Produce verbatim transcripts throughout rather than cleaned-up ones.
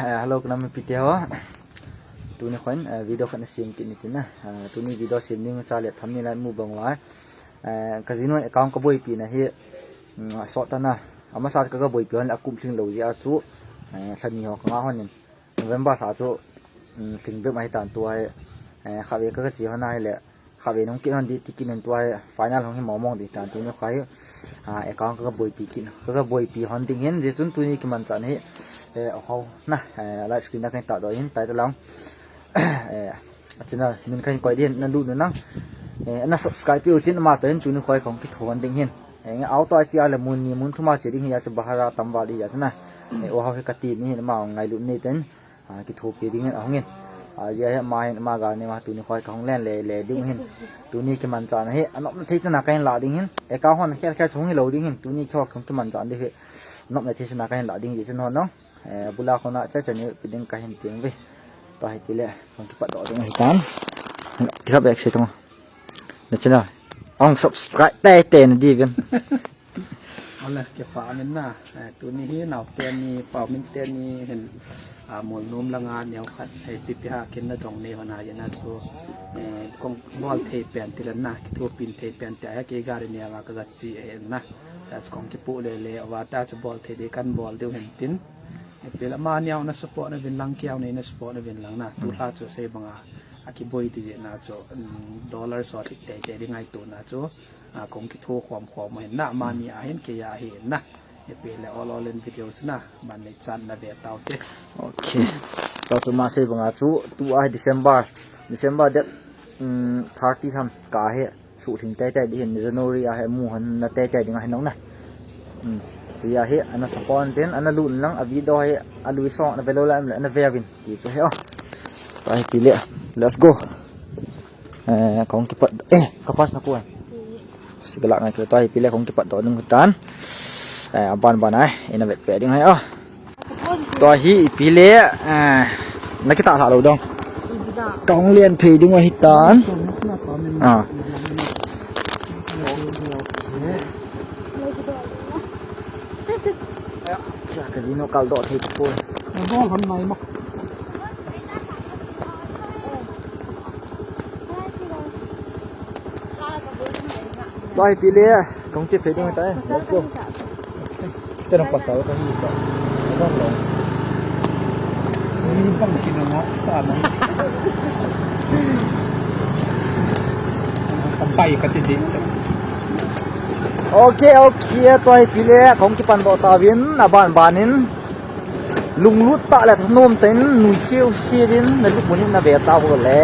Eh, hello, ka nam mipite ho. Tuni khon, eh, video khat na sem kit ni tin na. Eh, tuni video sem ding cha le thumbnail a mu bang lai. Eh, ka Geno account ka boipi na hi, mm, sot ta na. Amasa ka, ka boipi hon le akum lhing lou jeh a chu, eh, lha ni ho ka nga hon in. November lha chu, mm, lhing bep ahi tan tua hi, eh, khatvei ka, ka che hon a hi le, khatvei nung kit hon di, ti kit in tua hi, final hung hi mong mong di tan tuni khoi, ah, account ka, ka boipi kit, ka, ka boipi hon ding hin, jeh chun tuni kimanchah na hi, eh, ho na, eh, live screen a ka hin tahdoh in, title lang, eh, channel min ka hin koi din, na lut un lang, eh, na subscribe peh u tin ama toh hin tuni khoi ka hung kitho hon ding hin, eh, auto a che a le mun ni mun thum a che ding hi a chu bhara tam val di a chu na, eh, o ho hi ka team hin ama ngailut nei ten, Ah, kithopi ding in ahung in. Ah, jeh a hi ama hin ama gal nei ma tuni khoi ka hung len le, le ding hin. Tuni kimanchah na hi, anopna thei chan a ka hin lah ding hin. Account hon khel khel chu hung hi lou ding hin. Tuni khoi ka hung kimanchah ding hi. Anopna thei chan a ka hin lah ding jeh chun hon nong. Eh, bula khon a cha cha ni pi ding ka hin ting ve. Tua hi ti le, hung kipat doh ding hi tan. Ti kha bek se tong. Na channel. Hung subscribe te te na di vin. Ole, kipa min na. Eh, tuni hi nau te ni, pau min te ni hin, ah, Molnom langa neo khat, eh, pipi ha kin na dong nei hon a jeh a chu, eh, kong bol thei pen ti le na, kithopi thei pen ti a hi kei gari neo a ka ga che e na. Ta chu kong kipu le le, va ta chu bol thei di kan bol diu hin tin. Eh, pil ama neo na support na vin lang kiau nei na support na vin lang na. Tu lha chu sei banga, a kiboi ti jeh a chu, mm, dollar sot thik tei tei di ngaito na chu. A, kong kitho khom khom hin na, mani a hin kei a hin na. Ipi le all all in videos na, man nei chan na ve tau te. Okay. Tua chu ma sei banga chu, tu a hi December, December date, um, thirty ham ka hi, suhling tei tei di hin, January a hi mu hon na tei tei ding a hin nong na. Um, tu a hi, ana support tin, ana lut lang, a video hi, a lui song, ana ve lou lai, ana ve vin, ti chu hi, oh. Tua hi pi le, let's go. Eh, kong kipat, eh, ka pass na ko, eh. Sige lang, eh, tua hi pi le kong kipat doh nung tan. Eh, aban ban ai, ina vet pe ding hai, oh. Tua hi pi le, eh, na kita sa lo dong. Kong len thei ding wa hi tan. Ah. Cha ka Geno kal doh thei ko. Tua hi pi le, kong che phei ding tai. Let's go. Te nang pasal ka hi ta. Bang lo. Ni bang ki na sa na. Ka pai ka ti di. Okay, okay, tua hi pi le, kong kipan doh tauvin, aban ban in. Lunglut tah le thanom tah in nuisiu siu in na lupmun in na ve tau le.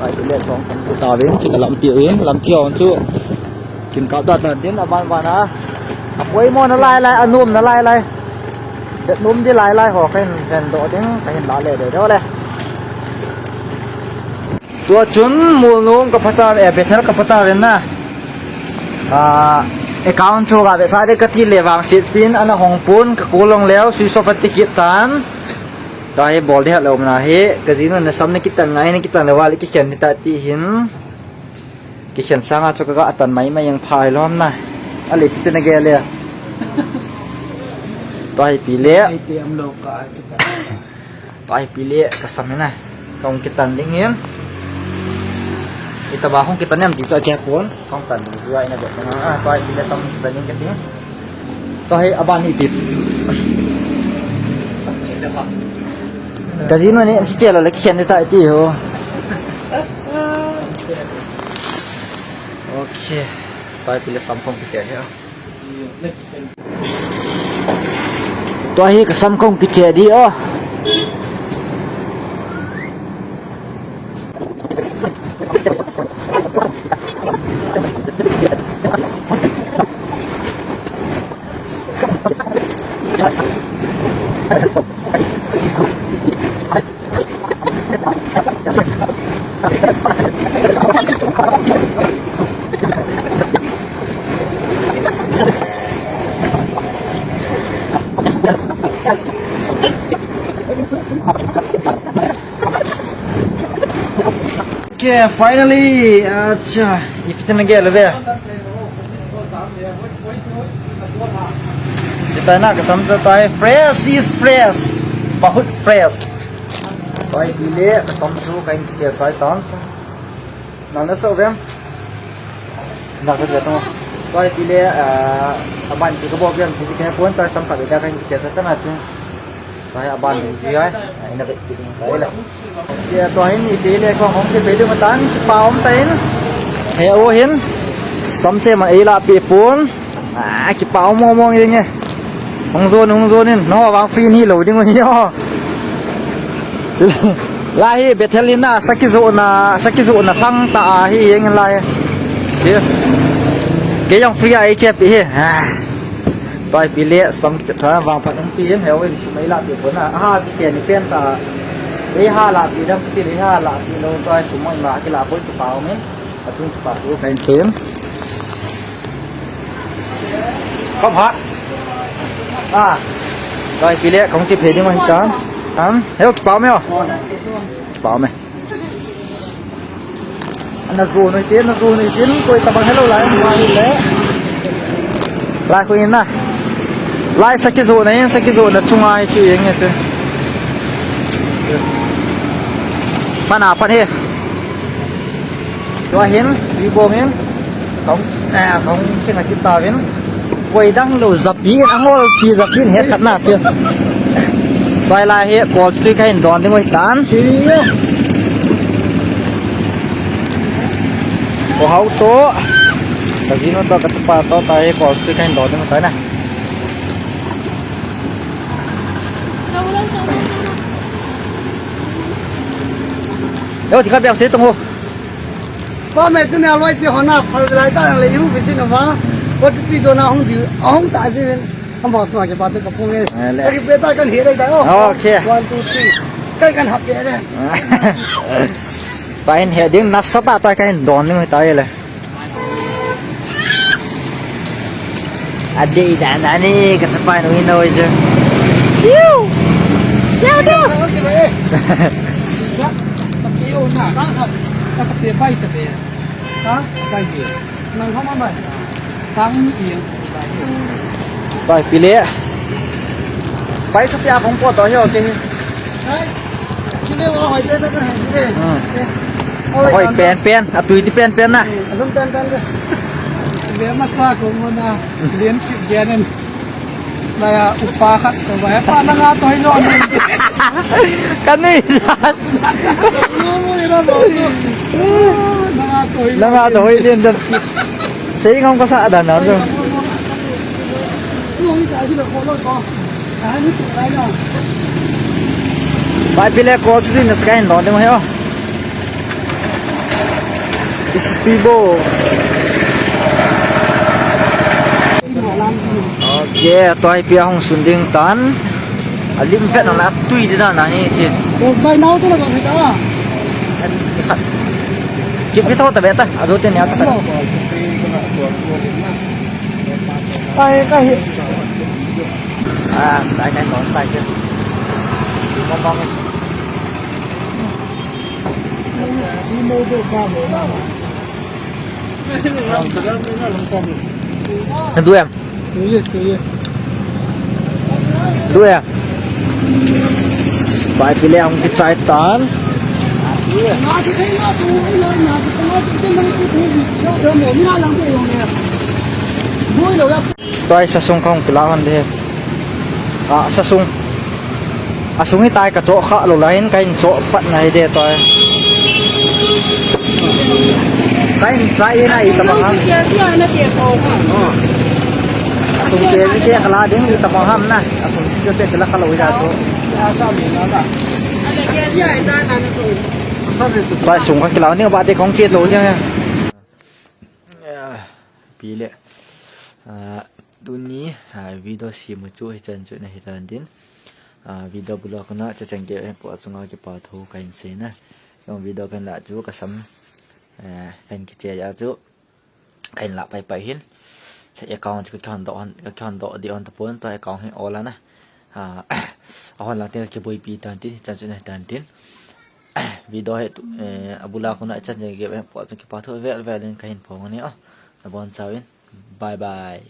Ai, le tong tong tu tauvin, chu ka lampi u in, lampi hon chu. Kin kap ta ta din aban ban a. Apoimo na lai lai, anom na lai lai. Vet nom di lai lai ho, ka hin ven doh ding, ka hin la le de doh le. Tua chun Molnom ka pha ta, eh, Bethel ka pha tauvin na. Ah, account chu ga vetsah ding ka ti le vangset pin ana hong pon ka call long leu, switch off ati kit tan. Tua hi bol ding hat lou na hi, ka Geno na sam na kitan ngai na kitan le vale kikhen ni ta ti hin. Kikhen sanga chu ka ga atan mai mai jeng phai lom na. A le pi te na gel le. Tua hi pi le. Ai te am lo ka, ai te ka. Tua hi pi le ka sam na. Kong kitan ding hin. Ita ba kong kitan em ti chu a kipon. Kong tan ding chu a ina bet na. Ah, tua hi pi le sam kitan ding ka ti. Tua hi aban hi ti. Ka Geno ni si chelo le khen ta ti ho. Okay. Tua hi pi le sam kong kiche hi. Tua hi ka sam kong kiche di o. Okay, finally, acha, ipi tin na gel ve. Ita na ka sam ta tai, fresh is fresh. Pahut fresh. Pai pile, kasam chu kahin kichai chai tan. Nana so vem. Na ka dia tong. Pai pile, ah, aban ti ka bo vem ti ka pon ta sam ka dia kahin kichai chai tan chu. Pai aban ti ai. Ai na ka ti ding ka le. Dia to hin ni pile ko hong ke pele matan pa om ta hin. He o hin. Sam che ma ei la pi pon. Ah, kipa mo mo nge nge. Hung zon, hung zon in. No, vang free ni lo ding ni o. Lai hi Bethel in na, saki zo na, saki zo na thang ta a hi yeng lai. Ke. Ke yang free a chep hi. Ah. Pai pile, sam ki tha vang phat pi hin, he o, sum ei la pi pon na. Ha, kiche ni pen ta. Ei ha la pi dam pi, ei ha la pi lo, pai sum mo ma ki la pon kipa mo. Achung kipa tu kahin sem. Kap hat. Ah. Pai pile, kong kipe ding mai ta. Ham, he o kipa mo. Kipa mo. Ana zo noi te, ana zo noi te, koi tabang hello lai, lai le. Lai koi na. Lai saki zo na, saki zo na chunga hi chu yeng he. Pana pan he. Tua hin, ui bong hin, kong, eh, kong chinga kita vin. Koi dang lo zapi, angol pi zapi, he khat na che. Pai lai he, kol tui kahin don ding oi tan. Ko hau to. Ka jinu to ka chapa to ta he, kol tui kahin don ding oi tan na. Yo, ti khat bia se tong ho. Pa me tu me aloi ti hona phal lai ta le yu bi sin wa. Ko ti ti do na hong di hong ta si men. Am ba sma ke pa te ka pung e. Eh, le. Ka ki pe ta kan he lai ta o. Okay. One, two, three. Kan kan hap ke le. Pa in he ding na sa ta ta kan don ni ta le. Adei dan dan ni ka chapa nu ino je. Tiu. Tiu tiu. Pai pile. Pai sapia kong po to hi okay. Nice. Chile wa hoi pen pen. Hmm. Hoi pen pen, atui ti pen pen na. Alum pen pen de. Be masa ko mo na. Lien chip dia nen. Laya upa khat ko ba. Pa na nga to hi lo. Kanui san. Mo mo ni lo lo. Na nga to hi lo. Na nga to hi lien dan. Sei ngam ka sa dan na to. Pai pile ko sri na sky no ding he o. This is Pibo. Okay, tua hi pia hung sun ding tan. Alim vet na tui di na na ni chi. Ko bai nau to la ka ta. Kip ki tho ta beta. Ado te nya ta. Pai ka hi. Ah, tai kai ko tai ke. Mo mo. Adu em. Tuye, tuye. Adu em. Pai pile hung kichai tan. Tua hi sasung kong kila hon de. Ah, sasung. Asung hi tai ka cho kha lo lain ka in cho pat nai de toi. Ka in chai na i ta bang ham. Asung ke ni ke kala ding i ta bang ham na. Asung ke ke la kalo ja to. Ba sung ka kila ni ba de kong ke lo ja. Pile. Ah, tuni, ah, video simu chu hichan chu na hitan din. Ah, video bula kona cha chang ke po chunga kipa thu ka in se na. Yung video kan la chu ka sam, eh, kan kiche ya chu. Kan la pai pai hin. Sa account chu ka kan do on, ka kan do di on ta pon to account hi ola na. Ah, ahon lang tin ka kiboi pi tan tin, chan chu na hitan din. Video hi tu, eh, abula kona cha chang ke po chunga kipa thu vel vel in ka hin phong ni o. Na bon chawin. Bye bye.